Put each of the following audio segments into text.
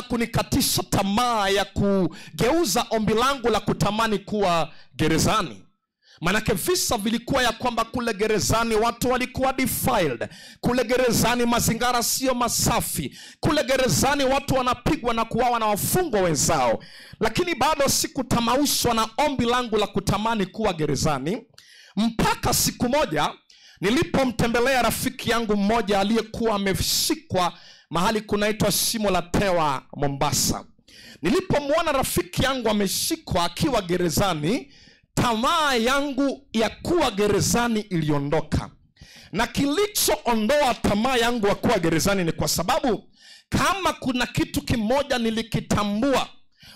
Kunikatisha tamaa ya kugeuza ombi langu la kutamani kuwa gerezani. Manake visa vilikuwa ya kwamba kule gerezani watu walikuwa defiled. Kule gerezani mazingara sio masafi. Kule gerezani watu wanapigwa na kuuawa na wafungwa wenzao. Lakini bado sikutamaushwa na ombi langu la kutamani kuwa gerezani, mpaka siku moja nilipomtembelea rafiki yangu mmoja aliyekuwa ameshikwa mahali kunaitwa Shimo la Tewa, Mombasa. Nilipomwona rafiki yangu ameshikwa akiwa gerezani, tamaa yangu ya kuwa gerezani iliondoka. Na kilichoondoa tamaa yangu ya kuwa gerezani ni kwa sababu kama kuna kitu kimoja nilikitambua,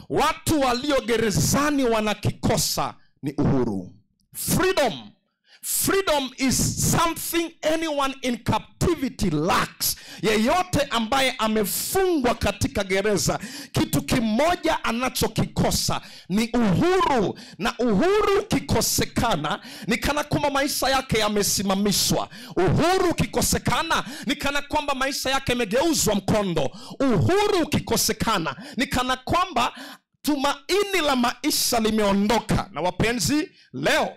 watu walio gerezani wanakikosa ni uhuru. Freedom. Freedom is something anyone in captivity lacks. Yeyote ambaye amefungwa katika gereza, kitu kimoja anachokikosa ni uhuru. Na uhuru kikosekana ni kana kwamba maisha yake yamesimamishwa. Uhuru kikosekana ni kana kwamba maisha yake yamegeuzwa mkondo. Uhuru kikosekana ni kana kwamba tumaini la maisha limeondoka. Na wapenzi, leo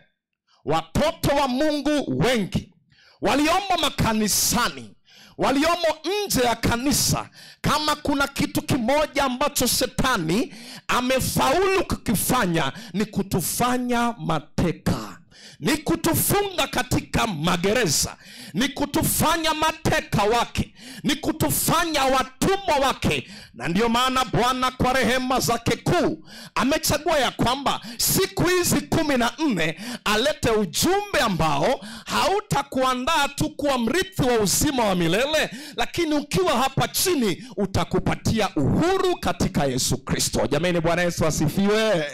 watoto wa Mungu wengi waliomo makanisani, waliomo nje ya kanisa, kama kuna kitu kimoja ambacho shetani amefaulu kukifanya ni kutufanya mateka, ni kutufunga katika magereza, ni kutufanya mateka wake, ni kutufanya watumwa wake. Na ndio maana Bwana kwa rehema zake kuu amechagua ya kwamba siku hizi 14 alete ujumbe ambao hautakuandaa tu kuwa mrithi wa uzima wa milele, lakini ukiwa hapa chini utakupatia uhuru katika Yesu Kristo. Jamani, Bwana Yesu asifiwe.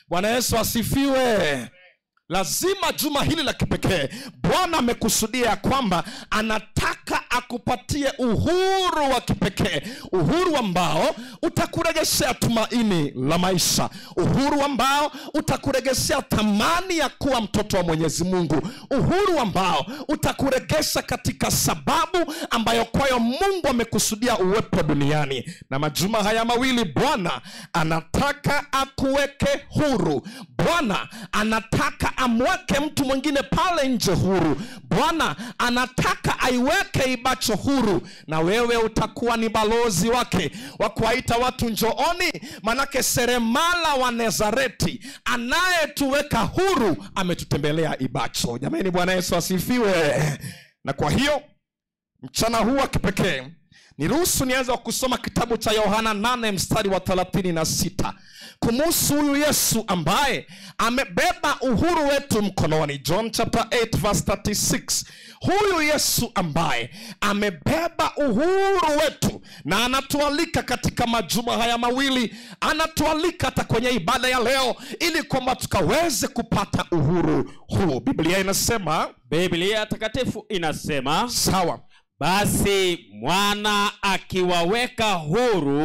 Bwana Yesu asifiwe. Lazima juma hili la kipekee Bwana amekusudia kwamba anataka akupatie uhuru wa kipekee, uhuru ambao utakuregeshea tumaini la maisha, uhuru ambao utakuregeshea thamani ya kuwa mtoto wa Mwenyezi Mungu, uhuru ambao utakuregesha katika sababu ambayo kwayo Mungu amekusudia uwepo duniani. Na majuma haya mawili Bwana anataka akuweke huru. Bwana anataka amweke mtu mwingine pale nje huru. Bwana anataka aiweke Ibacho huru, na wewe utakuwa ni balozi wake wa kuwaita watu njooni. Manake seremala wa Nazareti anayetuweka huru ametutembelea Ibacho. Jamani, Bwana Yesu asifiwe. Na kwa hiyo mchana huu wa kipekee niruhusu nianze kusoma kitabu cha Yohana 8 mstari wa 36 kumhusu huyu Yesu ambaye amebeba uhuru wetu mkononi. John chapter 8 verse 36. Huyu Yesu ambaye amebeba uhuru wetu na anatualika katika majuma haya mawili, anatualika hata kwenye ibada ya leo ili kwamba tukaweze kupata uhuru huu. Biblia inasema, Biblia takatifu inasema, sawa, basi mwana akiwaweka huru,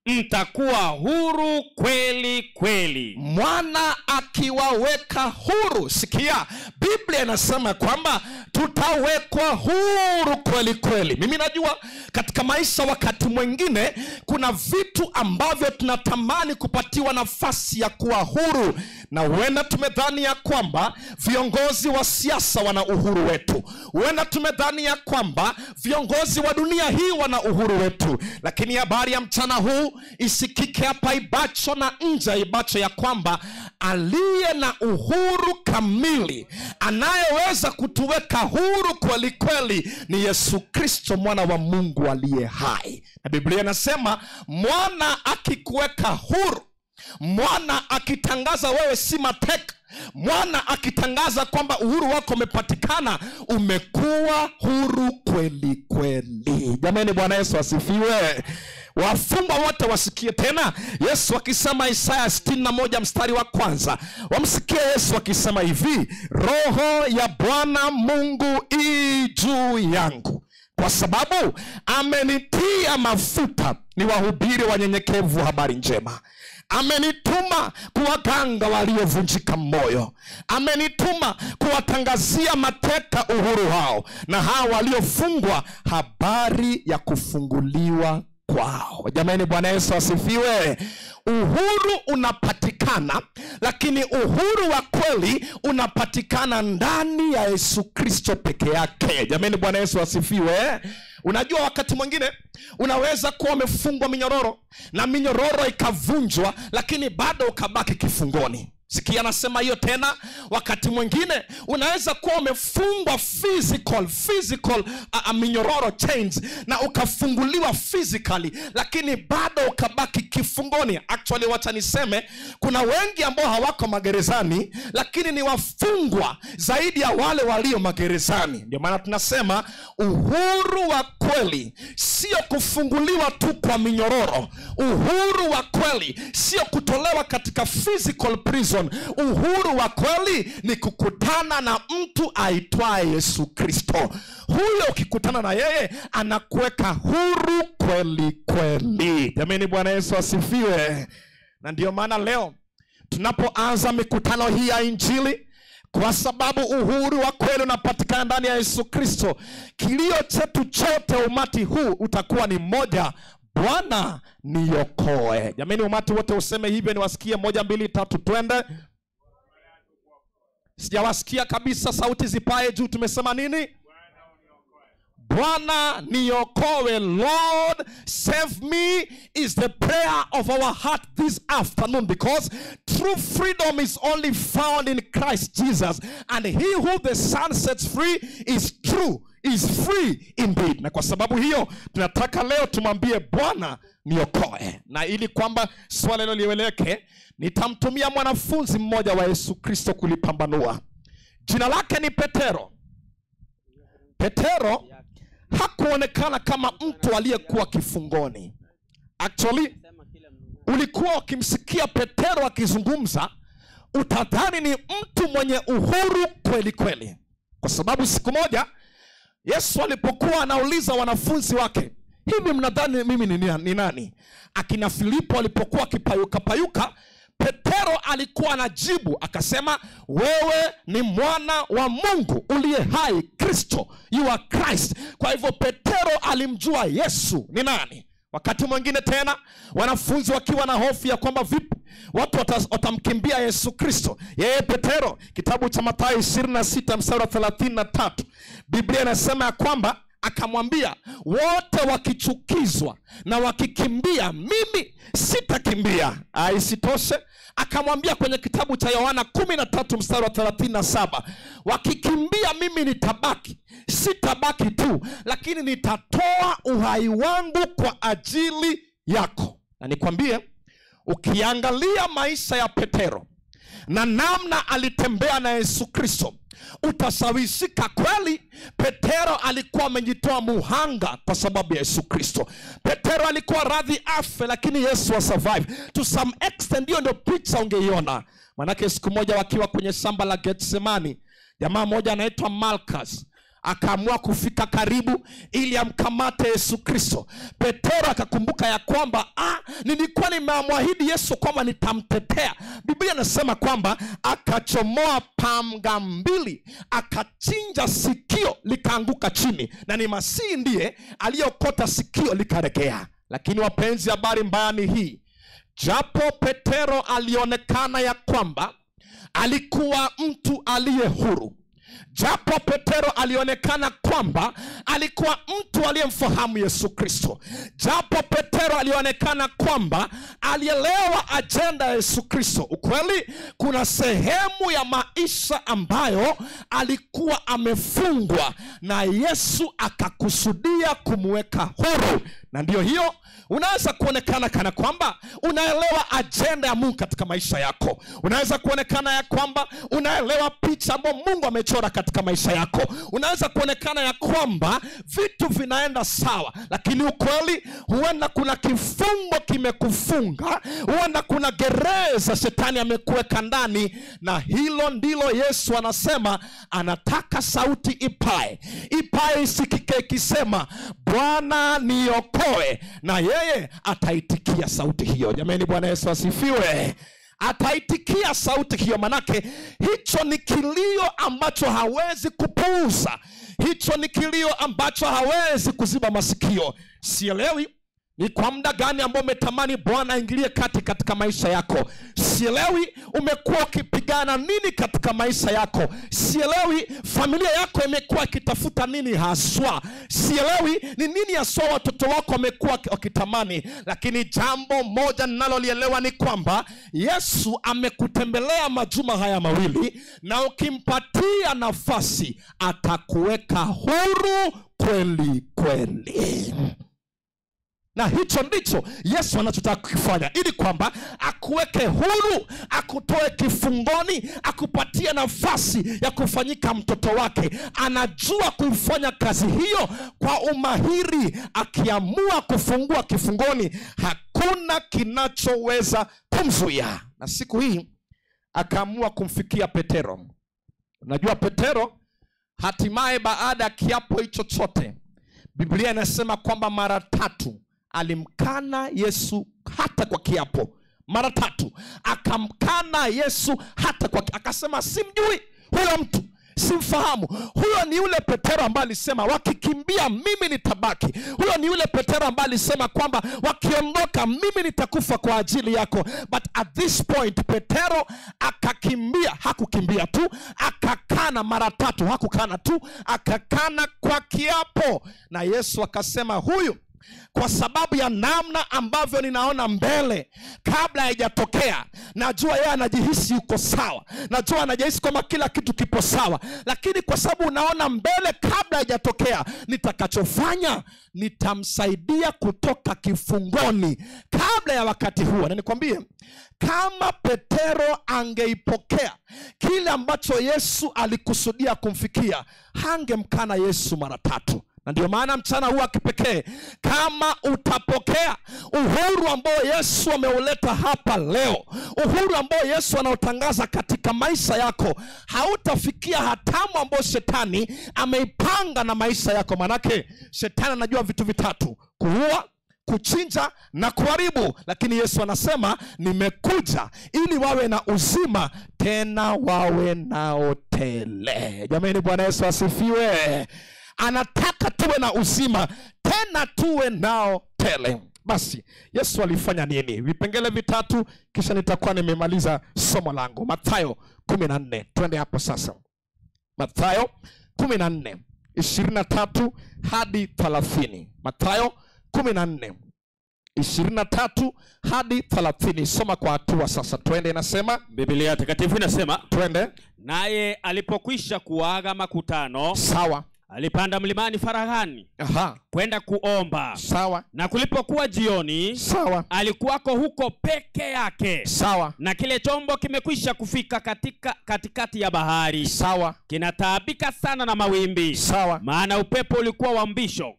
mtakuwa huru kweli kweli. Mwana akiwaweka huru. Sikia, Biblia inasema kwamba tutawekwa huru kweli kweli. Mimi najua katika maisha wakati mwingine kuna vitu ambavyo tunatamani kupatiwa nafasi ya kuwa huru, na huenda tumedhani ya kwamba viongozi wa siasa wana uhuru wetu, huenda tumedhani ya kwamba viongozi wa dunia hii wana uhuru wetu, lakini habari ya mchana huu isikike hapa Ibacho na nje ya Ibacho ya kwamba aliye na uhuru kamili, anayeweza kutuweka huru kweli kweli ni Yesu Kristo, mwana wa Mungu aliye hai. Na Biblia inasema mwana akikuweka huru, mwana akitangaza wewe si mateka, mwana akitangaza kwamba uhuru wako umepatikana, umekuwa huru kweli kweli. Jamani, Bwana Yesu asifiwe. Wafungwa wote wasikie tena Yesu akisema Isaya 61 mstari wa kwanza. Wamsikie Yesu akisema hivi, Roho ya Bwana Mungu i juu yangu, kwa sababu amenitia mafuta niwahubiri wanyenyekevu habari njema. Amenituma kuwaganga waliovunjika moyo. Amenituma kuwatangazia mateka uhuru wao, na hao waliofungwa habari ya kufunguliwa kwao. Jamani, Bwana Yesu asifiwe. Uhuru unapatikana, lakini uhuru wa kweli unapatikana ndani ya Yesu Kristo peke yake. Jamani, Bwana Yesu asifiwe. Unajua, wakati mwingine unaweza kuwa umefungwa minyororo na minyororo ikavunjwa, lakini bado ukabaki kifungoni. Sikia, anasema hiyo tena. Wakati mwingine unaweza kuwa umefungwa physical minyororo, chains, na ukafunguliwa physically, lakini bado ukabaki kifungoni. Actually, wacha niseme, kuna wengi ambao hawako magerezani, lakini ni wafungwa zaidi ya wale walio magerezani. Ndio maana tunasema uhuru wa kweli sio kufunguliwa tu kwa minyororo. Uhuru wa kweli sio kutolewa katika physical prison. Uhuru wa kweli ni kukutana na mtu aitwaye Yesu Kristo. Huyo ukikutana na yeye anakuweka huru kweli kweli. Jamani, Bwana Yesu asifiwe. Na ndio maana leo tunapoanza mikutano hii ya Injili, kwa sababu uhuru wa kweli unapatikana ndani ya Yesu Kristo, kilio chetu chote umati huu utakuwa ni mmoja: Bwana niokoe. Jamani, umati wote useme hivyo, niwasikie. 1, 2, 3, twende. Sijawasikia kabisa, sauti zipae juu. Tumesema nini? Bwana niokoe. Lord save me is the prayer of our heart this afternoon, because true freedom is only found in Christ Jesus, and he who the Son sets free is true, is free indeed. Na kwa sababu hiyo tunataka leo tumwambie Bwana niokoe. Na ili kwamba swala hilo lieleweke, nitamtumia mwanafunzi mmoja wa Yesu Kristo kulipambanua. Jina lake ni Petero. Petero hakuonekana kama mtu aliyekuwa kifungoni. Actually, ulikuwa ukimsikia Petero akizungumza utadhani ni mtu mwenye uhuru kweli kweli. Kwa sababu siku moja Yesu alipokuwa anauliza wanafunzi wake, hivi mnadhani mimi ni nani? Akina Filipo alipokuwa akipayuka payuka, Petero alikuwa anajibu akasema, wewe ni mwana wa Mungu uliye hai, Kristo, you are Christ. Kwa hivyo Petero alimjua Yesu ni nani. Wakati mwingine tena wanafunzi wakiwa na hofu ya kwamba vipi watu watamkimbia Yesu Kristo, yeye Petero, kitabu cha Mathayo 26 mstari wa 33, Biblia inasema ya kwamba akamwambia, wote wakichukizwa na wakikimbia, mimi sitakimbia. Isitoshe akamwambia kwenye kitabu cha Yohana 13 mstari wa 37, wakikimbia mimi nitabaki, sitabaki tu, lakini nitatoa uhai wangu kwa ajili yako. Na nikwambie, ukiangalia maisha ya Petero na namna alitembea na Yesu Kristo, utasawishika kweli Petero alikuwa amejitoa muhanga kwa sababu ya Yesu Kristo. Petero alikuwa radhi afe, lakini Yesu wa survive. To some extent, hiyo ndio picha ungeiona. Manake siku moja wakiwa kwenye shamba la Getsemani, jamaa mmoja anaitwa Malchus akaamua kufika karibu ili amkamate Yesu Kristo. Petero akakumbuka ya kwamba nilikuwa nimemwahidi Yesu kwamba nitamtetea. Biblia inasema kwamba akachomoa panga mbili, akachinja sikio likaanguka chini, na ni Masihi ndiye aliyokota sikio likaregea. Lakini wapenzi, habari mbaya ni hii: japo Petero alionekana ya kwamba alikuwa mtu aliye huru, japo Petero alionekana kwamba alikuwa mtu aliyemfahamu Yesu Kristo, japo Petero alionekana kwamba alielewa agenda ya Yesu Kristo, ukweli kuna sehemu ya maisha ambayo alikuwa amefungwa na Yesu akakusudia kumweka huru. Na ndiyo hiyo, unaweza kuonekana kana kwamba unaelewa agenda ya Mungu katika maisha yako. Unaweza kuonekana ya kwamba unaelewa picha ambayo Mungu amechora katika maisha yako. Unaweza kuonekana ya kwamba vitu vinaenda sawa, lakini ukweli huenda kuna kifungo kimekufunga, huenda kuna gereza shetani amekuweka ndani. Na hilo ndilo Yesu anasema anataka sauti ipae, ipae isikike ikisema, Bwana niokoe, na yeye ataitikia sauti hiyo. Jamani, Bwana Yesu asifiwe. Ataitikia sauti hiyo, manake hicho ni kilio ambacho hawezi kupuuza, hicho ni kilio ambacho hawezi kuziba masikio. Sielewi Ni kwa muda gani ambao umetamani Bwana aingilie kati katika maisha yako? Sielewi umekuwa ukipigana nini katika maisha yako. Sielewi familia yako imekuwa ikitafuta nini haswa. Sielewi ni nini haswa watoto wako wamekuwa wakitamani. Lakini jambo moja ninalolielewa ni kwamba Yesu amekutembelea majuma haya mawili, na ukimpatia nafasi atakuweka huru kweli kweli. Na hicho ndicho Yesu anachotaka kukifanya, ili kwamba akuweke huru, akutoe kifungoni, akupatie nafasi ya kufanyika mtoto wake. Anajua kuifanya kazi hiyo kwa umahiri. Akiamua kufungua kifungoni, hakuna kinachoweza kumzuia. Na siku hii akaamua kumfikia Petero. Unajua Petero hatimaye baada ya kiapo hicho chote, Biblia inasema kwamba mara tatu alimkana Yesu hata kwa kiapo. Mara tatu akamkana Yesu hata kwa kiapo. Akasema simjui huyo mtu, simfahamu. Huyo ni yule Petero ambaye alisema wakikimbia mimi nitabaki. Huyo ni yule Petero ambaye alisema kwamba wakiondoka mimi nitakufa kwa ajili yako. But at this point Petero akakimbia. Hakukimbia tu, akakana mara tatu. Hakukana tu, akakana kwa kiapo. Na Yesu akasema huyu, kwa sababu ya namna ambavyo ninaona mbele kabla haijatokea, najua yeye anajihisi yuko sawa, najua anajihisi kama kila kitu kipo sawa, lakini kwa sababu unaona mbele kabla haijatokea, nitakachofanya nitamsaidia kutoka kifungoni kabla ya wakati huo. Na nikwambie, kama Petero angeipokea kile ambacho Yesu alikusudia kumfikia, hangemkana Yesu mara tatu. Na ndio maana mchana huu wa kipekee, kama utapokea uhuru ambao Yesu ameuleta hapa leo, uhuru ambao Yesu anautangaza katika maisha yako, hautafikia hatamu ambayo shetani ameipanga na maisha yako. Manake shetani anajua vitu vitatu: kuua, kuchinja na kuharibu. Lakini Yesu anasema nimekuja ili wawe na uzima, tena wawe nao tele. Jamani, Bwana Yesu asifiwe. Anataka tuwe na uzima, tena tuwe nao tele. Basi Yesu alifanya nini? Vipengele vitatu, kisha nitakuwa nimemaliza somo langu. Mathayo 14, twende hapo sasa. Mathayo 14 23 hadi 30. Mathayo 14 23 hadi 30. Soma kwa hatua sasa, twende. Inasema Biblia Takatifu inasema, twende. Naye alipokwisha kuaga makutano, sawa, alipanda mlimani faraghani, kwenda kuomba. Sawa. Na kulipokuwa jioni, sawa, alikuwako huko peke yake. Sawa. Na kile chombo kimekwisha kufika katikati ya bahari. Sawa. Kinataabika sana na mawimbi. Sawa. Maana upepo ulikuwa wa mbisho.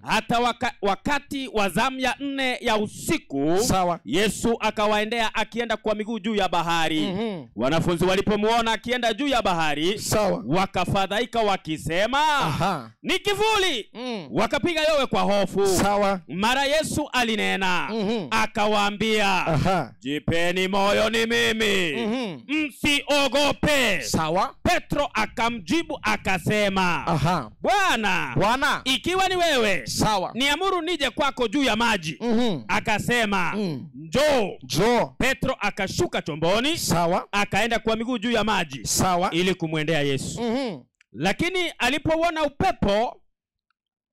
Hata wakati wa zamu ya 4 ya usiku, sawa, Yesu akawaendea akienda kwa miguu juu ya bahari. Wanafunzi walipomuona akienda juu ya bahari, sawa, wakafadhaika wakisema, ni kivuli. Wakapiga yowe kwa hofu. Sawa. Mara Yesu alinena, akawaambia, jipeni moyo, ni mimi, msiogope. Sawa. Petro akamjibu akasema, Bwana, ikiwa ni wewe, sawa, niamuru nije kwako juu ya maji. Akasema, njoo. Njoo. Petro akashuka chomboni, sawa, akaenda kwa miguu juu ya maji, sawa, ili kumwendea Yesu. Lakini alipouona upepo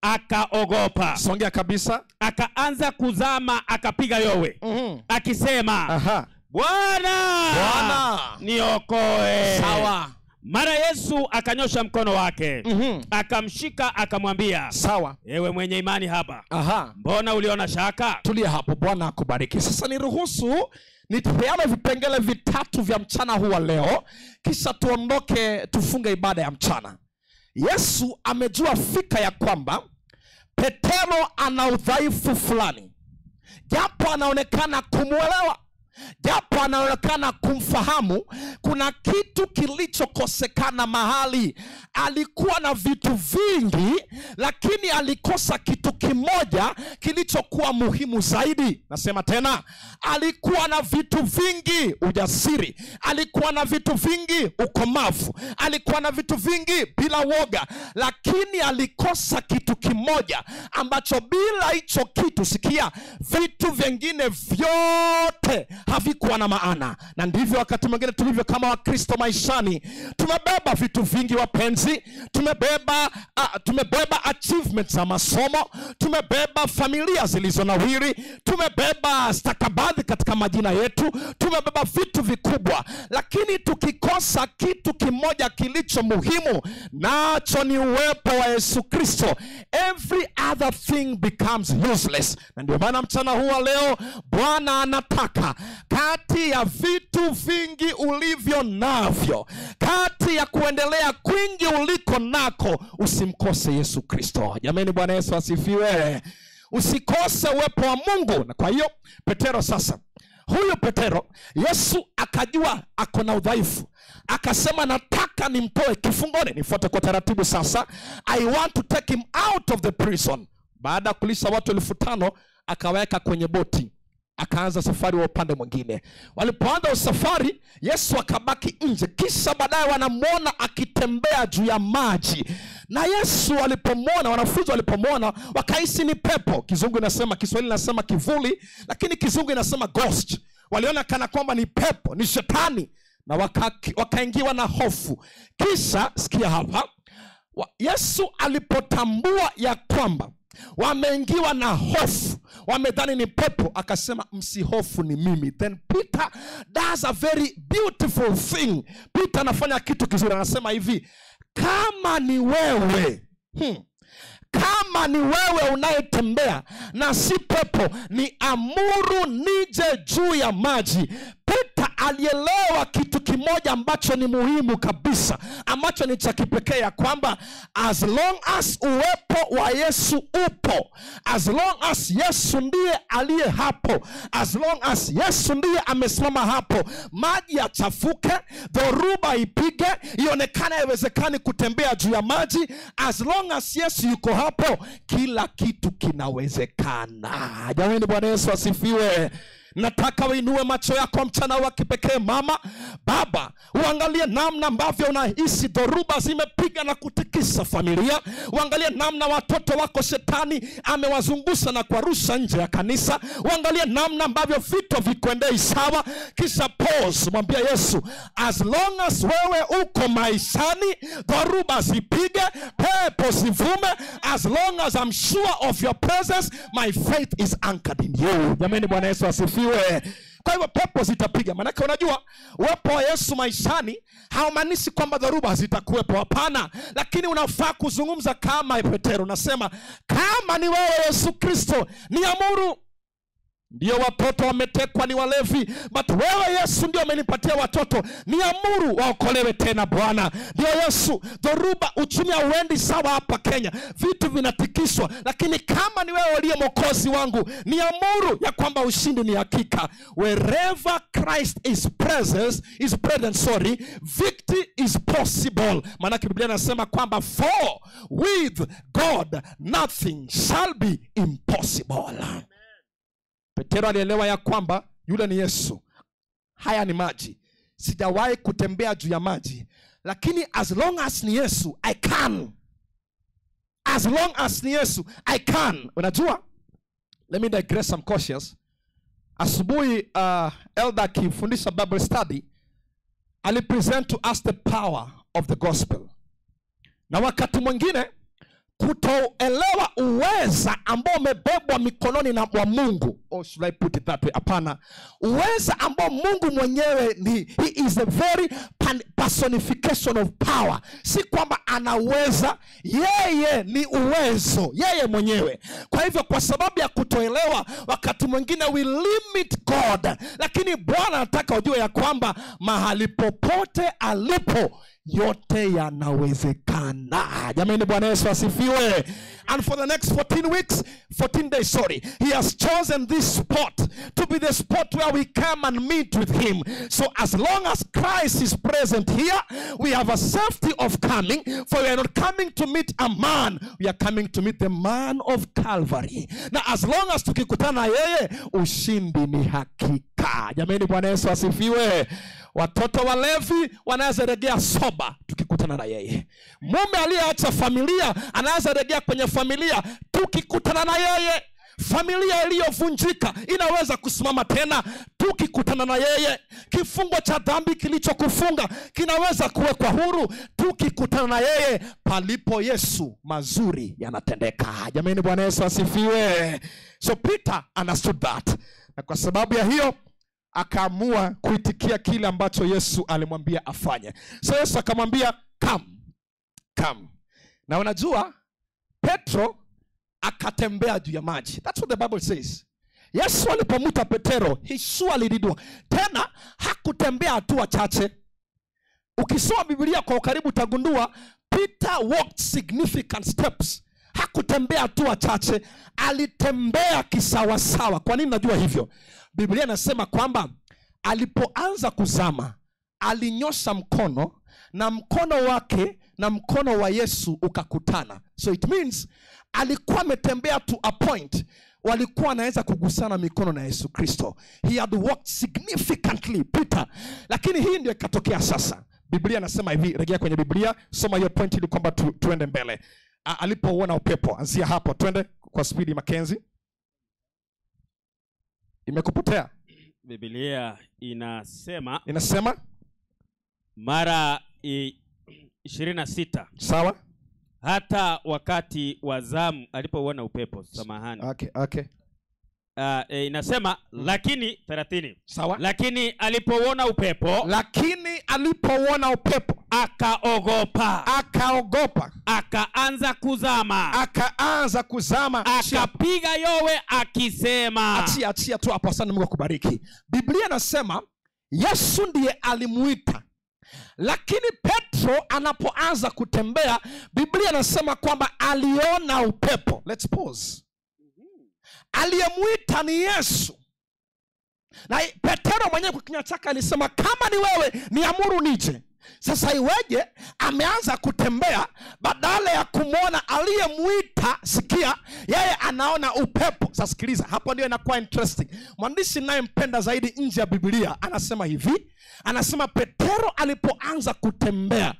akaogopa. Songea kabisa. Akaanza kuzama, akapiga yowe, akisema, Bwana, niokoe. Sawa. Mara Yesu akanyosha mkono wake, akamshika, akamwambia, sawa, ewe mwenye imani haba, mbona uliona shaka? Tulia hapo, Bwana akubariki. Sasa niruhusu nipeane vipengele vitatu vya mchana huu wa leo, kisha tuondoke tufunge ibada ya mchana. Yesu amejua fika ya kwamba Petero ana udhaifu fulani, japo anaonekana kumuelewa, japo anaonekana kumfahamu, kuna kitu kilichokosekana mahali. Alikuwa na vitu vingi, lakini alikosa kitu kimoja kilichokuwa muhimu zaidi. Nasema tena, alikuwa na vitu vingi, ujasiri, alikuwa na vitu vingi, ukomavu, alikuwa na vitu vingi bila woga, lakini alikosa kitu kimoja ambacho bila hicho kitu, sikia, vitu vingine vyote havikuwa na maana. Na ndivyo wakati mwingine tulivyo kama Wakristo maishani. Tumebeba vitu vingi wapenzi, tumebeba achievements za masomo, tumebeba familia zilizonawiri, tumebeba stakabadhi katika majina yetu, tumebeba vitu vikubwa, lakini tukikosa kitu kimoja kilicho muhimu, nacho ni uwepo wa Yesu Kristo, every other thing becomes useless. Na ndio maana mchana huu wa leo Bwana anataka kati ya vitu vingi ulivyo navyo, kati ya kuendelea kwingi uliko nako, usimkose Yesu Kristo. Jamani, Bwana Yesu asifiwe. Usikose uwepo wa Mungu. Na kwa hiyo Petero sasa, huyu Petero, Yesu akajua ako na udhaifu, akasema nataka nimtoe kifungoni. Nifuate kwa taratibu sasa. I want to take him out of the prison. Baada ya kulisha watu 5,000, akaweka kwenye boti, akaanza safari wa upande mwingine. Walipoanza safari, Yesu akabaki nje. Kisha baadaye wanamuona akitembea juu ya maji. Na Yesu alipomwona, wanafunzi walipomwona, wakahisi ni pepo. Kizungu inasema, Kiswahili inasema kivuli, lakini kizungu inasema ghost. Waliona kana kwamba ni pepo, ni shetani, na wakaingiwa na hofu. Kisha sikia hapa, Yesu alipotambua ya kwamba wameingiwa na hofu, wamedhani ni pepo, akasema msihofu, ni mimi. Then Peter does a very beautiful thing. Peter anafanya kitu kizuri, anasema hivi, kama ni wewe, kama ni wewe unayetembea na si pepo, ni amuru nije juu ya maji. Peter alielewa kitu kimoja ambacho ni muhimu kabisa, ambacho ni cha kipekee, ya kwamba as long as uwepo wa Yesu upo, as long as Yesu ndiye aliye hapo, as long as Yesu ndiye amesimama hapo, maji yachafuke, dhoruba ipige, ionekane haiwezekani kutembea juu ya maji, as long as Yesu yuko hapo, kila kitu kinawezekana. Jamani, Bwana Yesu asifiwe. Nataka uinue macho yako mchana wa kipekee, mama, baba, uangalie namna ambavyo unahisi dhoruba zimepiga na kutikisa familia. Uangalie namna watoto wako shetani amewazungusha na kuwarusha nje ya kanisa. Uangalie namna ambavyo vitu vikuendei sawa. Kisha pause, mwambie Yesu, as long as wewe uko maishani, dhoruba zipige, pepo zivume, as long as I'm sure of your presence, my faith is anchored in you. Jamani, Bwana Yesu asifiwe. Kwa hivyo pepo zitapiga. Maanake unajua uwepo wa Yesu maishani haumaanishi kwamba dhoruba zitakuwepo, hapana. Lakini unafaa kuzungumza kama Petero, unasema kama ni wewe Yesu Kristo, niamuru. Ndio watoto wametekwa ni walevi, but wewe Yesu ndio amenipatia watoto, niamuru waokolewe tena Bwana. Ndio Yesu, dhoruba, uchumi hauendi sawa hapa Kenya, vitu vinatikiswa, lakini kama ni wewe uliye Mwokozi wangu, niamuru ya kwamba ushindi ni hakika. Wherever Christ is present, victory is possible. Maana Biblia inasema kwamba for with God nothing shall be impossible. Petero alielewa ya kwamba yule ni Yesu. Haya ni maji, sijawahi kutembea juu ya maji, lakini as long as ni Yesu, I can. As long as ni Yesu, I can. Unajua, let me digress, I'm cautious. Asubuhi elder akifundisha Bible study, alipresent to us the power of the gospel. Na wakati mwingine kutoelewa uweza ambao umebebwa mikononi na wa Mungu. Oh, should I put it that way? Hapana. Uweza ambao Mungu mwenyewe ni, he is the very personification of power. Si kwamba anaweza, yeye ni uwezo, yeye mwenyewe. Kwa hivyo kwa sababu ya kutoelewa, wakati mwingine we limit God. Lakini Bwana anataka ujue ya kwamba mahali popote alipo, Yote yanawezekana. Jamani, Bwana Yesu asifiwe. And for the next 14 weeks, 14 days, sorry, he has chosen this spot to be the spot where we come and meet with him. So as long as Christ is present here, we have a safety of coming, for we are not coming to meet a man, we are coming to meet the man of Calvary. Now as long as tukikutana yeye, ushindi ni hakika. Jamani, Bwana Yesu asifiwe. Watoto walevi wanaweza regea soba tukikutana na yeye. Mume aliyeacha familia anaweza regea kwenye familia tukikutana na yeye. Familia iliyovunjika inaweza kusimama tena tukikutana na yeye. Kifungo cha dhambi kilichokufunga kinaweza kuwekwa huru tukikutana na yeye. Palipo Yesu mazuri yanatendeka. Jamani, Bwana Yesu asifiwe. So Peter understood that. Na kwa sababu ya hiyo akaamua kuitikia kile ambacho Yesu alimwambia afanye. So Yesu akamwambia come, come. Na unajua Petro akatembea juu ya maji. That's what the Bible says. Yesu alipomuita Petro, he surely did. Tena hakutembea hatua chache. Ukisoma Biblia kwa ukaribu utagundua Peter walked significant steps. Hakutembea hatua chache, alitembea kisawasawa. Kwa nini najua hivyo? Biblia inasema kwamba alipoanza kuzama, alinyosha mkono, na mkono wake na mkono wa Yesu ukakutana. So it means alikuwa ametembea to a point walikuwa wanaweza kugusana mikono na Yesu Kristo. He had walked significantly, Peter. Lakini hii ndio ikatokea sasa. Biblia inasema hivi, rejea kwenye Biblia, soma hiyo point ili kwamba tuende mbele. Alipouona upepo, anzia hapo, twende kwa spidi Mackenzie. Imekupotea? Biblia inasema, inasema mara 26. Sawa? Hata wakati wa zamu alipouona upepo, samahani. Okay. Inasema lakini 30. Sawa? Lakini alipouona upepo, akaogopa. Akaogopa. Akaanza kuzama. Akapiga yowe akisema. Achia tu hapo, asante Mungu akubariki. Biblia inasema Yesu ndiye alimuita. Lakini Petro anapoanza kutembea, Biblia inasema kwamba aliona upepo. Let's pause. Aliyemuita ni Yesu. Na Petro mwenyewe kwa kinywa chake alisema kama ni wewe niamuru nije. Sasa iweje ameanza kutembea, badala ya kumwona aliyemuita, sikia, yeye anaona upepo. Sasa sikiliza, hapo ndio inakuwa interesting. Mwandishi ninayempenda zaidi nje ya Biblia anasema hivi, anasema Petro alipoanza kutembea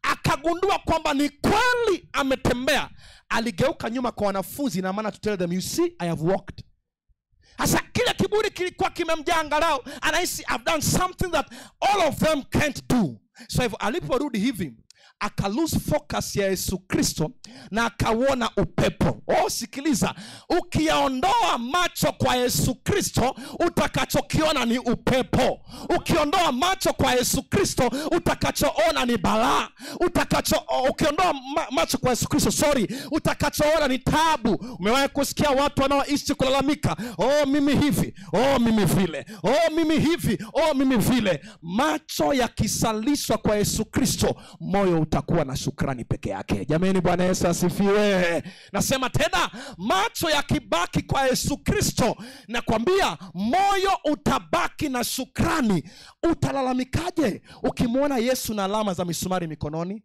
akagundua kwamba ni kweli ametembea, aligeuka nyuma kwa wanafunzi, na maana to tell them, you see I have walked. Hasa kile kiburi kilikuwa kimemjaa, angalau anahisi I've done something that all of them can't do. So hivyo aliporudi hivi aka lose focus ya Yesu Kristo na akauona upepo. Oh, sikiliza, ukiaondoa macho kwa Yesu Kristo utakachokiona ni upepo. Ukiondoa macho kwa Yesu Kristo utakachoona ni balaa. Ukiondoa macho kwa Yesu Kristo, sorry, utakachoona ni taabu. Umewahi kusikia watu wanaoishi kulalamika, oh mimi hivi, oh mimi vile, oh mimi hivi, oh mimi vile. Macho yakisalishwa kwa Yesu Kristo, moyo utakuwa na shukrani peke yake. Jamani, Bwana Yesu asifiwe. Nasema tena, macho yakibaki kwa Yesu Kristo, nakwambia moyo utabaki na shukrani. Utalalamikaje ukimwona Yesu na alama za misumari mikononi?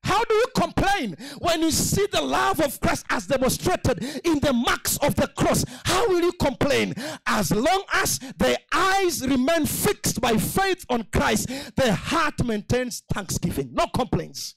How do you complain when you see the love of Christ as demonstrated in the marks of the cross? How will you complain? As long as the eyes remain fixed by faith on Christ, the heart maintains thanksgiving. No complaints.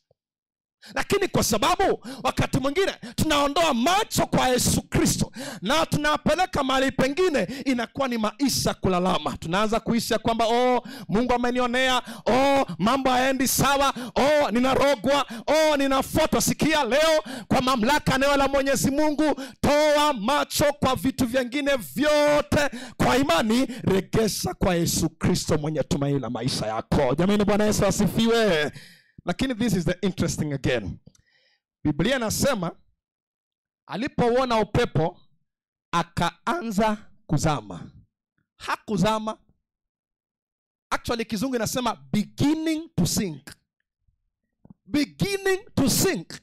Lakini kwa sababu wakati mwingine tunaondoa macho kwa Yesu Kristo na tunapeleka mahali pengine, inakuwa ni maisha kulalama. Tunaanza kuishi kwamba oh, Mungu amenionea, oh, mambo hayaendi sawa, oh, ninarogwa, oh, ninafuatwa. Sikia leo, kwa mamlaka neno la Mwenyezi Mungu, toa macho kwa vitu vingine vyote, kwa imani regesha kwa Yesu Kristo mwenye tumaini la maisha yako. Jamani, Bwana Yesu asifiwe. Lakini this is the interesting again. Biblia inasema alipouona upepo akaanza kuzama. Hakuzama. Actually kizungu inasema beginning to sink. beginning to sink.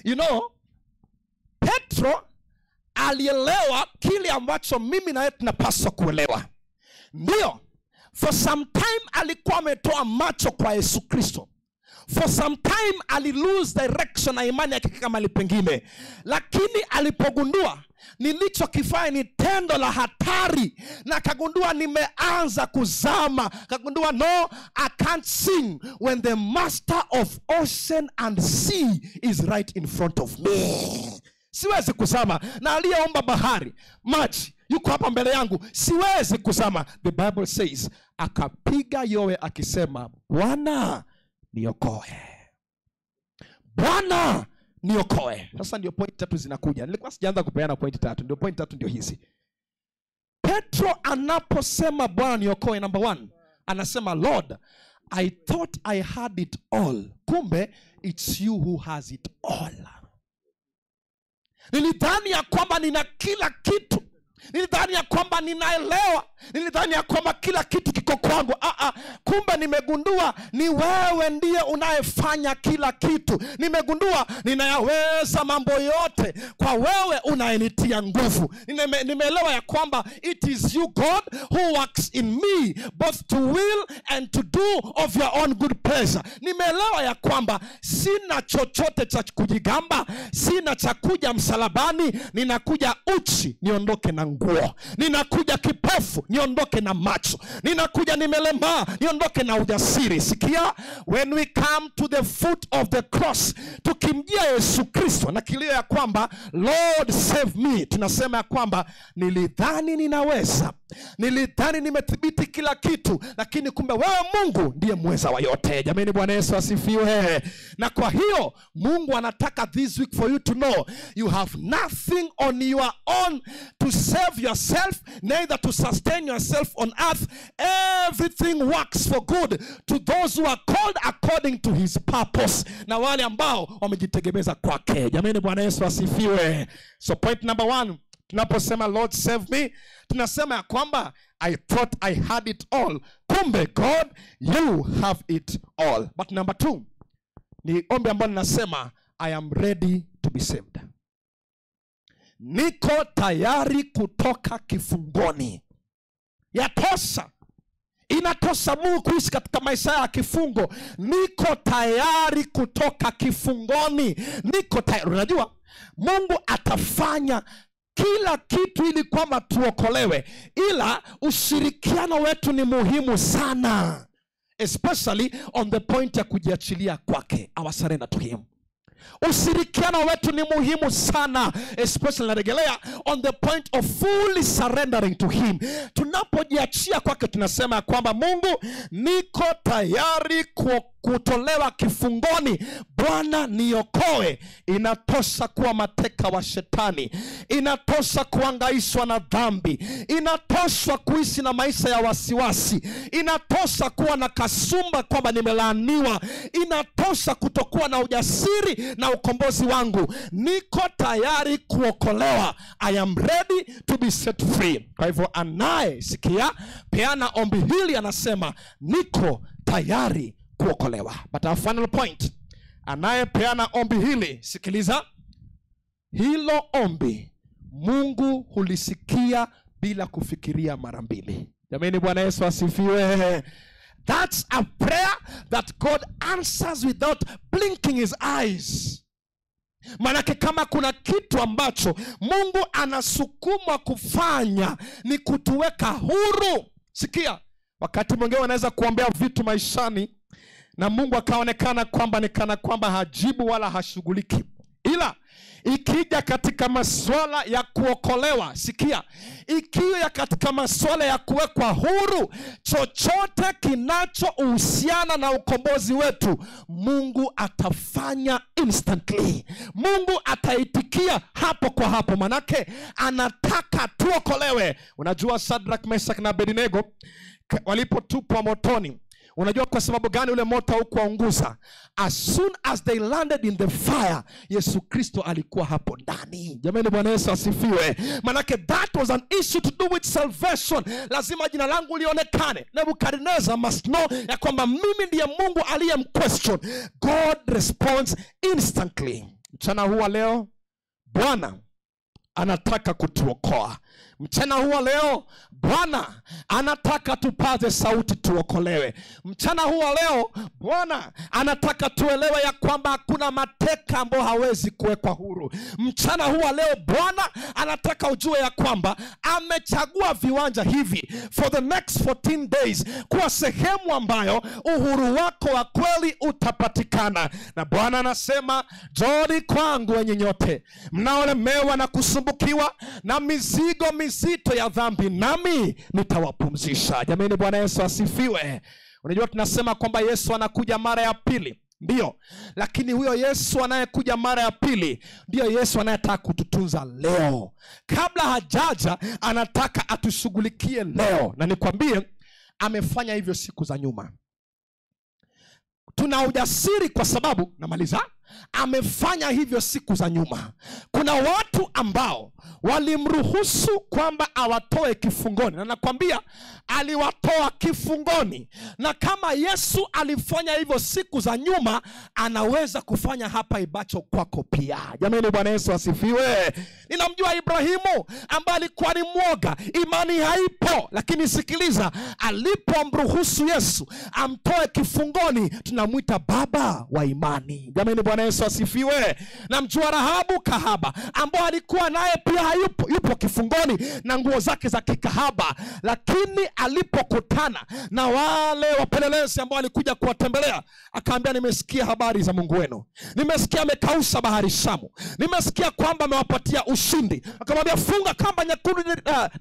You know, Petro alielewa kile ambacho mimi na yeye tunapaswa kuelewa. Ndio, for some time alikuwa ametoa macho kwa Yesu Kristo. For some time ali lose direction na imani yake kama pengine. Lakini alipogundua nilichokifanya ni tendo la hatari, na akagundua nimeanza kuzama, akagundua no, I can't sing when the master of ocean and sea is right in front of me. Siwezi kuzama, na aliyeomba bahari, maji yuko hapa mbele yangu, siwezi kuzama. The Bible says akapiga yowe akisema, Bwana niokoe, Bwana niokoe. Sasa ndio point tatu zinakuja. Nilikuwa sijaanza kupeana point tatu. Ndio point tatu ndio hizi. Petro anaposema Bwana niokoe, number 1, anasema Lord, I thought I had it all. Kumbe it's you who has it all. Nilidhani ya kwamba nina kila kitu. Nilidhani ya kwamba ninaelewa. Nilidhani ya kwamba kila kitu kiko kwangu. Kumbe nimegundua ni wewe ndiye unayefanya kila kitu. Nimegundua ninayaweza mambo yote kwa wewe unayenitia nguvu. Nimeelewa ya kwamba it is you God who works in me both to will and to do of your own good pleasure. Nimeelewa ya kwamba sina chochote cha kujigamba, sina cha kuja msalabani, ninakuja uchi niondoke na nguo, ninakuja kipofu niondoke na macho, ninakuja nimelemaa niondoke na ujasiri. Sikia, when we come to the foot of the cross, tukimjia Yesu Kristo na kilio ya kwamba Lord save me, tunasema ya kwamba nilidhani ninaweza, nilidhani nimethibiti kila kitu, lakini kumbe wewe Mungu ndiye mweza wa yote. Jamani, Bwana Yesu asifiwe. Na kwa hiyo Mungu anataka this week for you to know you have nothing on your own to save yourself, neither to sustain yourself on earth. Everything works for good to those who are called according to his purpose. Na wale ambao wamejitegemeza kwake. Jamani, Bwana Yesu asifiwe. So point number 1, tunaposema Lord save me, tunasema ya kwamba I thought I had it all. Kumbe God, you have it all. But number 2, ni ombi ambalo ninasema I am ready to be saved. Niko tayari kutoka kifungoni. Yatosha. Inatosha Mungu kuishi katika maisha ya kifungo. Niko tayari kutoka kifungoni. Niko tayari. Unajua Mungu atafanya kila kitu ili kwamba tuokolewe, ila ushirikiano wetu ni muhimu sana, especially on the point ya kujiachilia kwake, our surrender to him. Ushirikiano wetu ni muhimu sana, especially narejelea on the point of fully surrendering to him. Tunapojiachia kwake tunasema kwamba Mungu, niko tayari kutolewa kifungoni, Bwana niokoe. Inatosha kuwa mateka wa shetani, inatosha kuangaishwa na dhambi, inatosha kuishi na maisha ya wasiwasi, inatosha kuwa na kasumba kwamba nimelaaniwa, inatosha kutokuwa na ujasiri na ukombozi wangu. Niko tayari kuokolewa. I am ready to be set free. Kwa hivyo anaye sikia peana ombi hili anasema niko tayari kuokolewa. But our final point, anayepeana ombi hili, sikiliza, hilo ombi Mungu hulisikia bila kufikiria mara mbili. Jamani, Bwana Yesu asifiwe. That's a prayer that God answers without blinking his eyes. Manake kama kuna kitu ambacho Mungu anasukuma kufanya ni kutuweka huru. Sikia, wakati mwingine wanaweza kuombea vitu maishani na Mungu akaonekana kwamba ni kana kwamba hajibu wala hashughuliki. Ila ikija katika masuala ya kuokolewa, sikia, ikija katika masuala ya kuwekwa huru, chochote kinachohusiana na ukombozi wetu, Mungu atafanya instantly. Mungu ataitikia hapo kwa hapo, manake anataka tuokolewe. Unajua Shadrach, Meshach na Abednego walipotupwa motoni, Unajua kwa sababu gani ule moto haukuwaunguza? As soon as they landed in the fire, Yesu Kristo alikuwa hapo ndani. Jamani, Bwana Yesu asifiwe. Manake that was an issue to do with salvation. Lazima jina langu lionekane. Nebuchadnezzar must know ya kwamba mimi ndiye Mungu aliyemquestion. God responds instantly. Mchana huu wa leo, Bwana anataka kutuokoa. Mchana huu wa leo, Bwana anataka tupaze sauti tuokolewe. Mchana huu wa leo, Bwana anataka tuelewe ya kwamba hakuna mateka ambao hawezi kuwekwa huru. Mchana huu wa leo, Bwana anataka ujue ya kwamba amechagua viwanja hivi for the next 14 days kuwa sehemu ambayo uhuru wako wa kweli utapatikana. Na Bwana anasema, njooni kwangu wenye nyote mnaolemewa na kusumbukiwa na mizigo mizito ya dhambi, nami nitawapumzisha. Jamani, Bwana Yesu asifiwe. Unajua tunasema kwamba Yesu anakuja mara ya pili. Ndio, lakini huyo Yesu anayekuja mara ya pili ndiyo Yesu anayetaka kututunza leo. Kabla hajaja anataka atushughulikie leo. Na nikwambie, amefanya hivyo siku za nyuma. Tuna ujasiri kwa sababu, namaliza, amefanya hivyo siku za nyuma. Kuna watu ambao walimruhusu kwamba awatoe kifungoni, na nakwambia aliwatoa kifungoni. Na kama Yesu alifanya hivyo siku za nyuma, anaweza kufanya hapa Ibacho kwako pia. Jamani, Bwana Yesu asifiwe. Ninamjua Ibrahimu ambaye alikuwa ni mwoga, imani haipo, lakini sikiliza, alipomruhusu Yesu amtoe kifungoni, tunamuita baba wa imani. Jamani, Bwana Yesu asifiwe. Namjua Rahabu kahaba ambaye alikuwa naye pia hayupo, yupo kifungoni na nguo zake za kikahaba, lakini alipokutana na wale wapelelezi ambao alikuja kuwatembelea, akaambia, nimesikia habari za Mungu wenu, nimesikia amekausha bahari Shamu, nimesikia kwamba amewapatia ushindi. Akamwambia, funga kamba nyekundu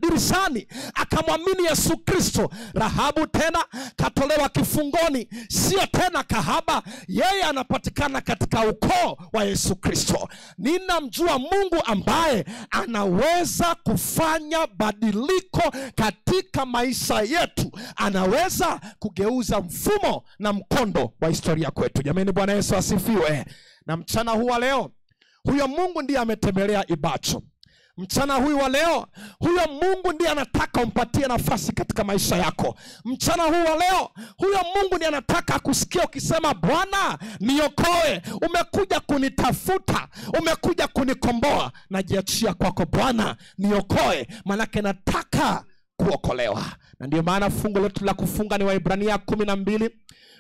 dirishani. Akamwamini Yesu Kristo. Rahabu tena katolewa kifungoni, sio tena kahaba, yeye anapatikana katika ukoo wa Yesu Kristo. Ninamjua Mungu ambaye anaweza kufanya badiliko katika maisha yetu, anaweza kugeuza mfumo na mkondo wa historia kwetu. Jamani, Bwana Yesu asifiwe. Na mchana huu wa leo, huyo Mungu ndiye ametembelea Ibacho. Mchana huyu wa leo, huyo Mungu ndiye anataka umpatie nafasi katika maisha yako. Mchana huu wa leo, huyo Mungu ndiye anataka kusikia ukisema, Bwana niokoe, umekuja kunitafuta, umekuja kunikomboa, najiachia kwako Bwana, niokoe, manake nataka kuokolewa. Na ndio maana fungu letu la kufunga ni Waebrania 12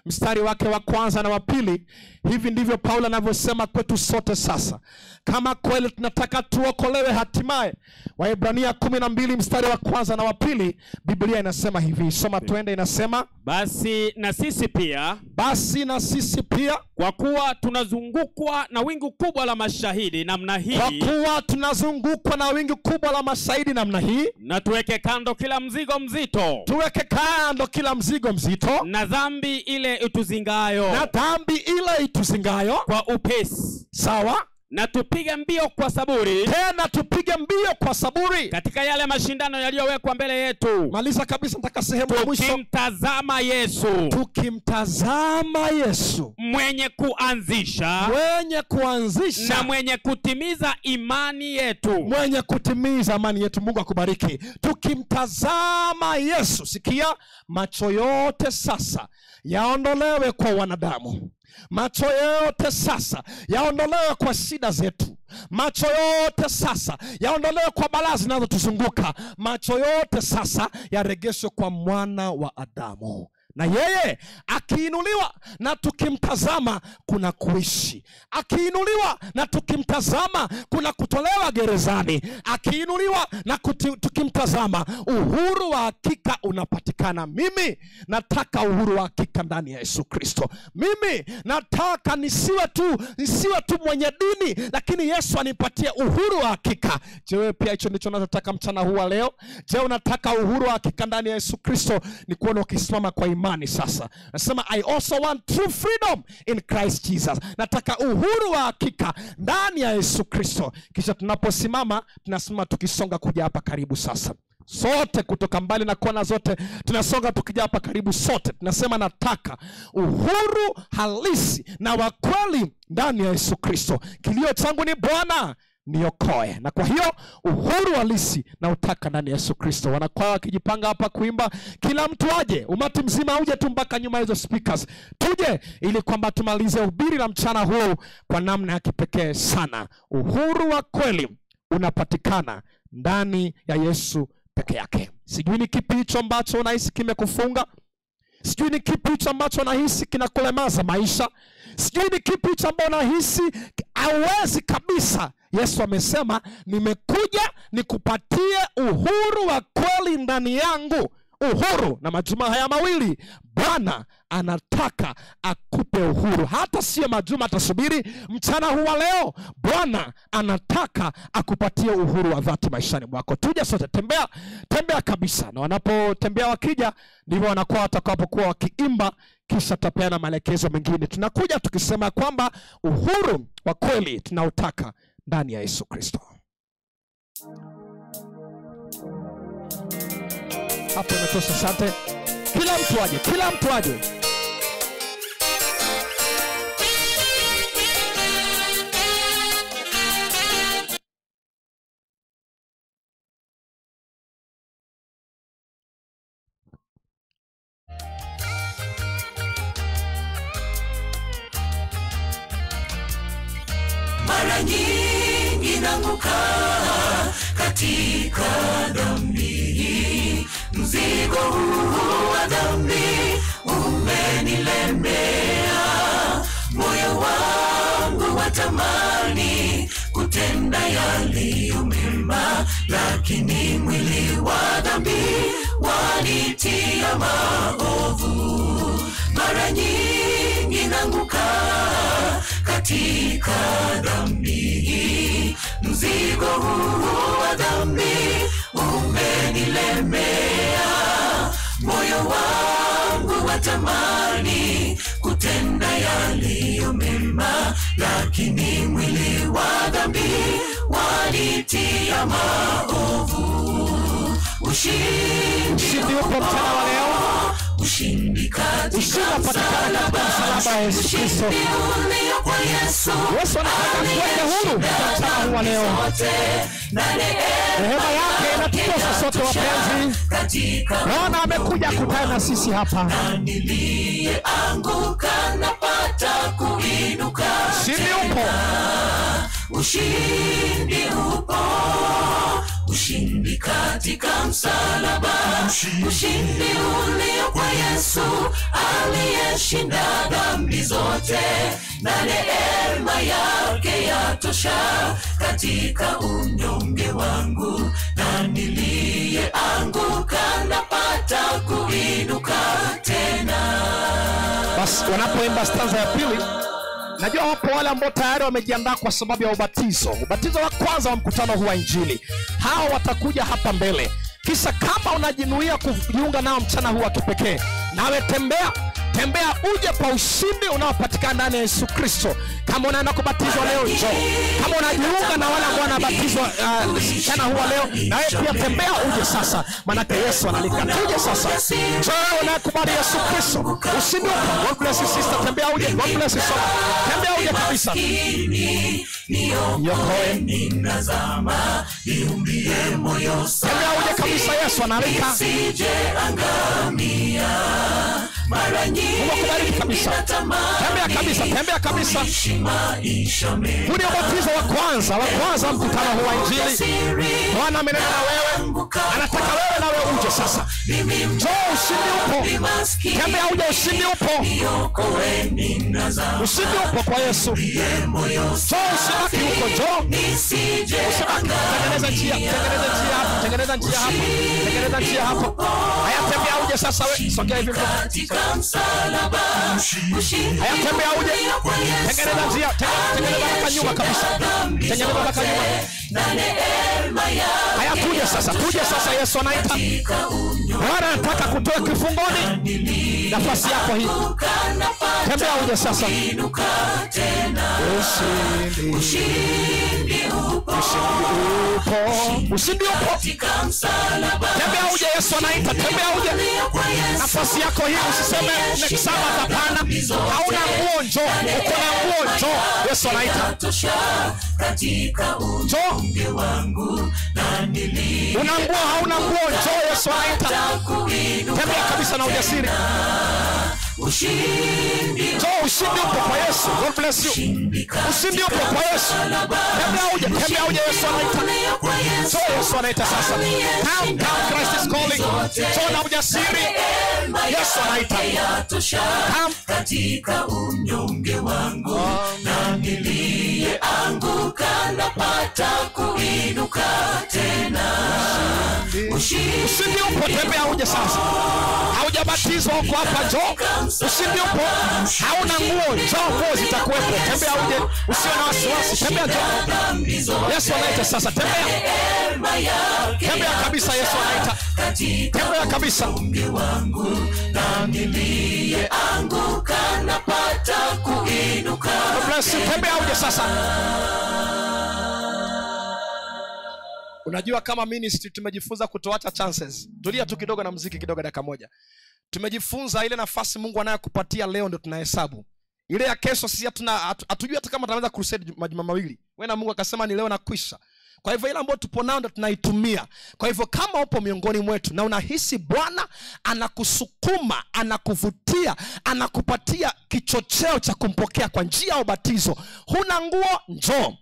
mstari wake wa kwanza na wa pili. Hivi ndivyo Paulo anavyosema kwetu sote sasa, kama kweli tunataka tuokolewe hatimaye. Waebrania 12 mstari wa kwanza na wa pili, Biblia inasema hivi, soma twende. Inasema, basi na sisi pia, basi na sisi pia, kwa kuwa tunazungukwa na wingu kubwa la mashahidi namna hii, kwa kuwa tunazungukwa na wingu kubwa la mashahidi namna hii, na tuweke kando kila mzigo mzito, tuweke kando kila mzigo mzito, na dhambi ile ituzingayo, na dhambi ile ituzingayo kwa upesi. Sawa. Na tupige mbio kwa saburi, tena tupige mbio kwa saburi katika yale mashindano yaliyowekwa mbele yetu. Maliza kabisa, nataka sehemu ya mwisho. Tukimtazama Yesu, tukimtazama Yesu mwenye kuanzisha, mwenye kuanzisha na mwenye kutimiza imani yetu, mwenye kutimiza imani yetu. Mungu akubariki. Tukimtazama Yesu, sikia, macho yote sasa yaondolewe kwa wanadamu. Macho yote sasa yaondolewe kwa shida zetu. Macho yote sasa yaondolewe kwa balaa zinazotuzunguka. Macho yote sasa yaregeshwe kwa mwana wa Adamu. Na yeye akiinuliwa na tukimtazama kuna kuishi. Akiinuliwa na tukimtazama kuna kutolewa gerezani. Akiinuliwa na tukimtazama uhuru wa hakika unapatikana. Mimi nataka uhuru wa hakika ndani ya Yesu Kristo. Mimi nataka nisiwe tu mwenye dini, lakini Yesu anipatie uhuru wa hakika. Je, wewe pia hicho ndicho unachotaka mchana huu wa leo? Je, unataka uhuru wa hakika ndani ya Yesu Kristo? Ni kuona ukisimama kwa imani sasa. Nasema I also want true freedom in Christ Jesus. Nataka uhuru wa hakika ndani ya Yesu Kristo. Kisha tunaposimama, tunasimama tukisonga kuja hapa karibu sasa. Sote kutoka mbali na kona zote tunasonga tukija hapa karibu, sote tunasema nataka uhuru halisi na wa kweli ndani ya Yesu Kristo. Kilio changu ni Bwana niokoe. Na kwa hiyo uhuru halisi na utaka ndani ya Yesu Kristo. Wanakwaya wakijipanga hapa kuimba, kila mtu aje, umati mzima uje tu mpaka nyuma hizo speakers. Tuje ili kwamba tumalize ubiri la mchana huu kwa namna ya kipekee sana. Uhuru wa kweli unapatikana ndani ya Yesu peke yake. Sijui ni kipi hicho ambacho unahisi kimekufunga. Sijui ni kipi hicho ambacho unahisi kinakulemaza maisha. Sijui ni kipi hicho ambacho unahisi hauwezi kabisa. Yesu amesema nimekuja nikupatie uhuru wa kweli ndani yangu. Uhuru. Na majuma haya mawili Bwana anataka akupe uhuru. Hata sio majuma atasubiri, mchana huu wa leo Bwana anataka akupatie uhuru wa dhati maishani mwako. Tuje sote, tembea, tembea kabisa. Na wanapotembea wakija, ndivyo wanakuwa watakapokuwa wakiimba, kisha tutapeana maelekezo mengine. Tunakuja tukisema kwamba uhuru wa kweli tunautaka ndani ya Yesu Kristo. Hapo imetosha, asante. Kila mtu aje, kila mtu aje. Mara nyingi naanguka katika dhambi, mzigo huu wa dhambi umenilemea. Moyo wangu watamani kutenda yaliyo mema, lakini mwili wa dhambi wanitia maovu. Mara nyingi naanguka katika dhambi, mzigo huu wa dhambi umenilemea. Moyo wangu watamani kutenda yaliyo mema, lakini mwili wa dhambi wanitia maovu. Ushindi upo mchana wa leo. Ushindi katika msalaba wa Yesu Kristo. Kwa Yesu Yesu anataka kuweka huru mchana huu wa leo. Rehema yake inatutosha sote wapenzi. Bwana amekuja kutana na sisi hapa. Niliyeanguka napata kuinuka. Ushindi upo. Ushindi upo. Ushindi katika msalaba. Ushindi ulio kwa Yesu aliyeshinda dhambi zote, na neema yake yatosha katika unyonge wangu. Na niliyeanguka napata kuinuka tena. Basi wanapoimba stanza ya pili, najua wapo wale ambao tayari wamejiandaa kwa sababu ya ubatizo. Ubatizo wa kwanza wa mkutano huu wa Injili. Hao watakuja hapa mbele. Kisha kama unajinuia kujiunga nao mchana huu wa kipekee, nawe tembea, tembea uje kwa ushindi unaopatikana ndani ya Yesu Kristo. Kama unaenda kubatizwa leo, njoo. Kama unajiunga na wale ambao wanabatizwa mchana huu wa leo, nawe pia tembea uje sasa. Maana Yesu analika. Tuje sasa. Njoo unakubali Yesu Kristo. Ushindi upo. God bless you sister, tembea uje. God bless you so much. Tembea uje kabisa. Niokoe ninazama, niumbie moyo safi. Tembea uje kabisa, Yesu analika. Nisije angamia. Mara nyingi kabisa. Tembea kabisa, tembea kabisa. Huu ni ubatizo wa kwanza, wa kwanza mkutano huu wa Injili. Bwana amenena na wewe, anataka wewe na wewe uje sasa. Njoo, ushindi upo. Tembea uje, ushindi upo. Ushindi upo kwa Yesu. Njoo, usibaki huko, njoo. Usibaki, tengeneza njia, tengeneza njia hapa, tengeneza njia hapa, tengeneza njia hapa. Haya, tembea uje sasa wewe, sogea hivi. Haya, tembea uje. Tengeneza njia, tengeneza mpaka nyuma kabisa. Tengeneza mpaka nyuma. Haya, tuje sasa, tuje sasa. Yesu anaita. Bwana anataka kutoa kifungoni. Nafasi yako hii. Tembea uje sasa. Ushindi. Ushindi upo. Ushindi upo. Tembea uje, Yesu anaita. Tembea uje. Nafasi yako hii, usiseme next Sabbath. Hapana. Hauna nguo, njoo. Uko na nguo, njoo. Yesu anaita. Njoo. Una nguo, hauna nguo, njoo. Yesu anaita. Tembea kabisa na ujasiri. Njoo, ushindi upo kwa Yesu. God bless you. Ushindi upo kwa Yesu. Tembea uje, tembea uje, Yesu anaita. Njoo, Yesu anaita sasa. Come, come, Christ is calling. Njoo na ujasiri. Yesu anaita. Come. Katika unyonge wangu na niliyeanguka napata kuinuka tena. Ushindi upo, tembea uje sasa. Haujabatizwa uko hapa, njoo. Ushindi upo. Hauna nguo, njoo, nguo zitakuwepo. Tembea uje, usiwe na wasiwasi. Tembea, njoo. Yesu anaita sasa, tembea. Tembea kabisa, Yesu anaita. Tembea kabisa. Na niliyeanguka napata kuinuka. God bless you. Tembea uje sasa. Unajua kama ministry tumejifunza kutoacha chances. Tulia tu kidogo na muziki kidogo dakika moja. Tumejifunza ile nafasi Mungu anayokupatia leo ndio tunahesabu. Ile ya kesho sisi hatujui hata kama tunaweza crusade majuma mawili. Wewe na Mungu akasema ni leo na kwisha. Kwa hivyo ile ambayo tupo nayo ndio tunaitumia. Kwa hivyo kama upo miongoni mwetu na unahisi Bwana anakusukuma, anakuvutia, anakupatia kichocheo cha kumpokea kwa njia ya ubatizo. Huna nguo, njoo.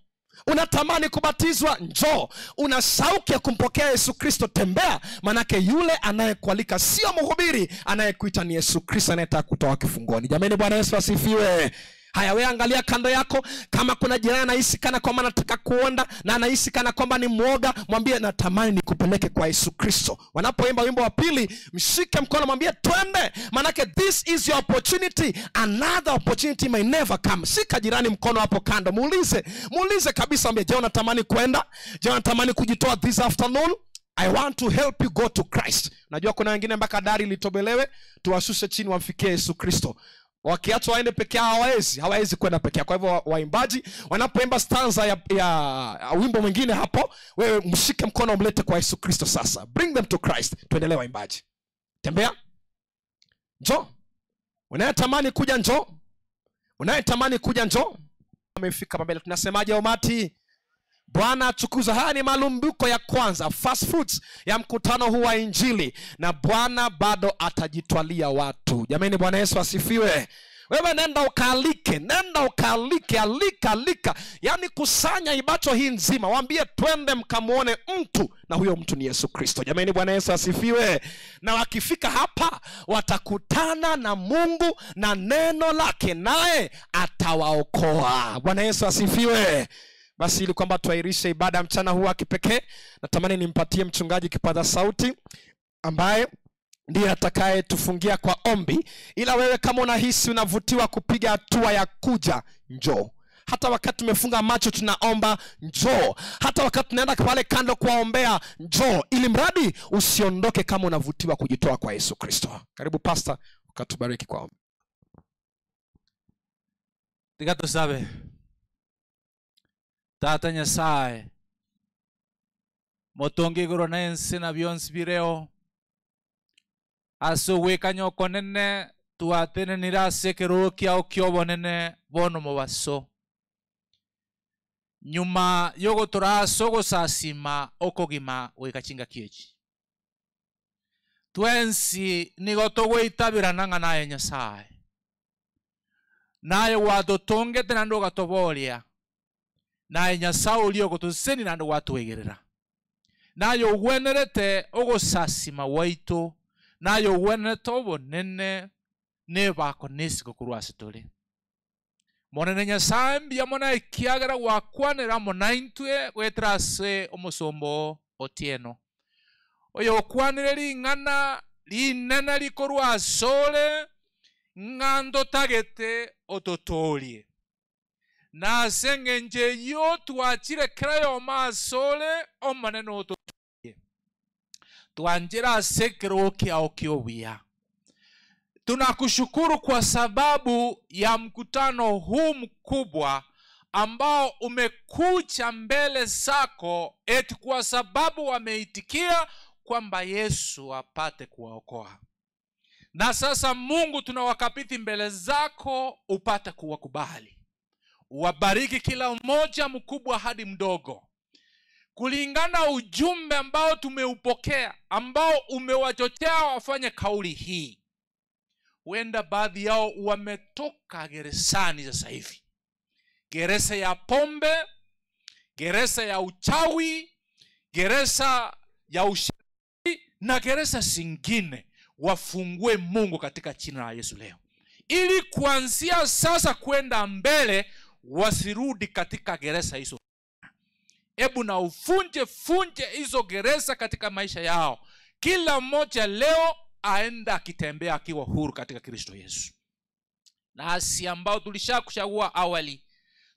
Unatamani kubatizwa, njoo. Una shauku ya kumpokea Yesu Kristo, tembea. Manake yule anayekualika sio mhubiri, anayekuita ni Yesu Kristo anayetaka kutoa kifungoni. Jamani, Bwana Yesu asifiwe. Haya, wewe angalia kando yako, kama kuna jirani anahisi kana kwamba anataka kuonda na anahisi kana kwamba ni mwoga, mwambie natamani nikupeleke kwa Yesu Kristo. Wanapoimba wimbo wa pili, mshike mkono, mwambie twende, manake this is your opportunity, another opportunity may never come. Shika jirani mkono hapo kando, muulize, muulize kabisa, mwambie je, unatamani kwenda? Je, unatamani kujitoa this afternoon? I want to help you go to Christ. Najua kuna wengine mpaka dari litobelewe, tuwashushe chini wamfikie Yesu Kristo. Wakiachwa waende peke yao hawawezi, hawawezi kwenda peke yao. Kwa hivyo waimbaji wanapoimba stanza ya wimbo mwingine hapo, wewe mshike mkono umlete kwa Yesu Kristo sasa. Bring them to Christ. Tuendelee waimbaji. Tembea. Njoo. Unayetamani kuja njoo. Unayetamani kuja njoo. Amefika mbele. Tunasemaje umati? Bwana atukuzwe. Haya ni malumbuko ya kwanza, first fruits ya mkutano huu wa Injili, na Bwana bado atajitwalia watu. Jamani, Bwana Yesu asifiwe. Wewe nenda ukaalike, nenda ukaalike, alika, alika. Yaani kusanya ibacho hii nzima, waambie twende mkamuone mtu, na huyo mtu ni Yesu Kristo. Jamani, Bwana Yesu asifiwe. Na wakifika hapa watakutana na Mungu na neno lake, naye atawaokoa. Bwana Yesu asifiwe. Basi ili kwamba tuahirishe ibada mchana huu wa kipekee, natamani nimpatie mchungaji kipaza sauti ambaye ndiye atakaye tufungia kwa ombi. Ila wewe kama unahisi unavutiwa kupiga hatua ya kuja, njoo. Hata wakati tumefunga macho tunaomba, njoo. Hata wakati tunaenda pale kando kuwaombea, njoo. Ili mradi usiondoke kama unavutiwa kujitoa kwa Yesu Kristo. Karibu pastor, ukatubariki kwa ombi. Tikatusabe. Tata Nyasaye, motongi igoro na ense na bionsi bireo, ase ogwekanya okonene twatenenire ase ekerogo kiao kia obonene bono mobaso. Nyuma yogotora ase ogosasima okogima goika chingaki echi. Twensi nigo togoitabirana ng'a naye Nyasaye. Naye gwatotongete naende ogatoboria. Naye Nyasaye oria ogotosesenia naende gwatwegerera. Naye ogwenerete ogosasima gwaito, naye ogwenerete obonene nebako nesiko korwa ase tore. Monene Nyasaye mbuya mono ekiagera gwakwanera amo naintwe goetera ase omosombo Otieno. Oyo okwanire ring'ana rinene rikorwa ase ore ng'a ntotagete ototorie. Na ase eng'encho eyio twachire kera yomo ase ore omonene ototorie. Twanchire ase ekerogo kiao kia obuya. Tunakushukuru kwa sababu ya mkutano huu mkubwa ambao umekuja mbele zako, eti kwa sababu wameitikia kwamba Yesu apate kuwaokoa. Na sasa Mungu, tunawakabidhi mbele zako upate kuwakubali. Wabariki kila mmoja, mkubwa hadi mdogo, kulingana ujumbe ambao tumeupokea, ambao umewachochea wafanye kauli hii. Huenda baadhi yao wametoka gerezani sasa hivi, gereza ya pombe, gereza ya uchawi, gereza ya ushauri na gereza zingine. Wafungue Mungu katika jina la Yesu leo, ili kuanzia sasa kwenda mbele wasirudi katika gereza hizo. Ebu na ufunje funje hizo gereza katika maisha yao. Kila mmoja leo aenda akitembea akiwa huru katika Kristo Yesu. Nasi ambao tulishakuchagua awali,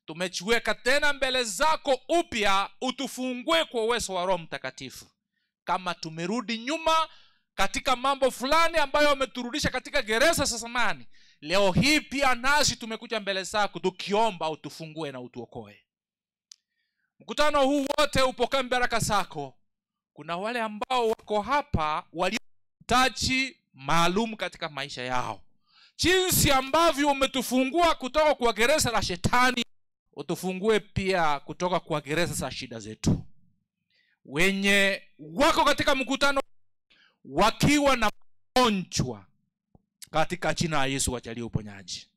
tumechiweka tena mbele zako upya, utufungue kwa uwezo wa Roho Mtakatifu. Kama tumerudi nyuma katika mambo fulani ambayo wameturudisha katika gereza za zamani, leo hii pia nasi tumekuja mbele zako tukiomba utufungue na utuokoe. Mkutano huu wote upokee baraka zako. Kuna wale ambao wako hapa waliohitaji maalum katika maisha yao. Jinsi ambavyo umetufungua kutoka kwa gereza la shetani, utufungue pia kutoka kwa gereza za shida zetu. Wenye wako katika mkutano wakiwa na magonjwa, katika jina la Yesu wajalie uponyaji.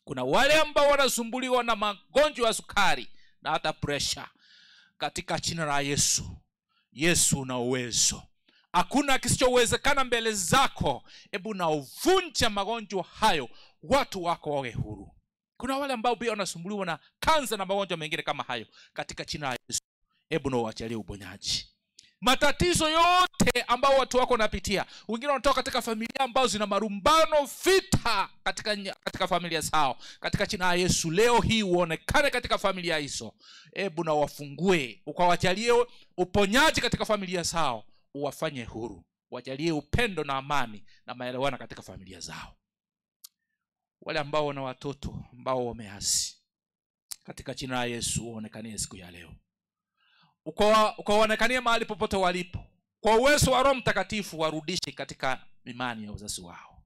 Kuna wale ambao wanasumbuliwa na magonjwa ya sukari na hata pressure, katika jina la Yesu. Yesu una uwezo, hakuna kisichowezekana mbele zako. Ebu na uvunja magonjwa hayo, watu wako wawe huru. Kuna wale ambao pia wanasumbuliwa na kansa na magonjwa mengine kama hayo, katika jina la Yesu ebu na uachilie uponyaji. Matatizo yote ambao watu wako wanapitia, wengine wanatoka katika familia ambazo zina marumbano, vita katika familia zao, katika jina la Yesu leo hii uonekane katika familia hizo. Ebu na wafungue, ukawajalie uponyaji katika familia zao, uwafanye huru, wajalie upendo na amani na maelewano katika familia zao. Wale ambao wana watoto ambao wameasi, katika jina la Yesu uonekane siku ya leo, ukaonekanie mahali popote walipo, kwa uwezo wa Roho Mtakatifu warudishe katika imani ya uzazi wao.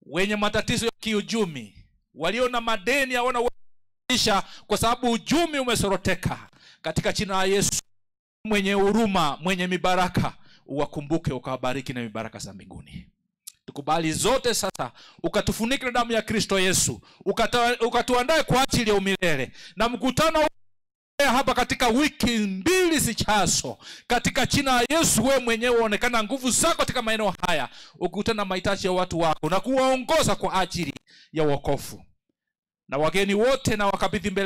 Wenye matatizo ya kiuchumi, walio na madeni hawana uwezo kwa sababu uchumi umesoroteka, katika jina la Yesu mwenye huruma, mwenye mibaraka, uwakumbuke ukawabariki na mibaraka za mbinguni. Tukubali zote sasa, ukatufunike na damu ya Kristo Yesu, ukatuandae kwa ajili ya umilele. Na mkutano hapa katika wiki mbili zijazo, katika jina la Yesu wewe mwenyewe uonekana nguvu zako katika maeneo haya, ukutana na mahitaji ya watu wako na kuwaongoza kwa ajili ya wokovu. Na wageni wote na wakabidhi mbele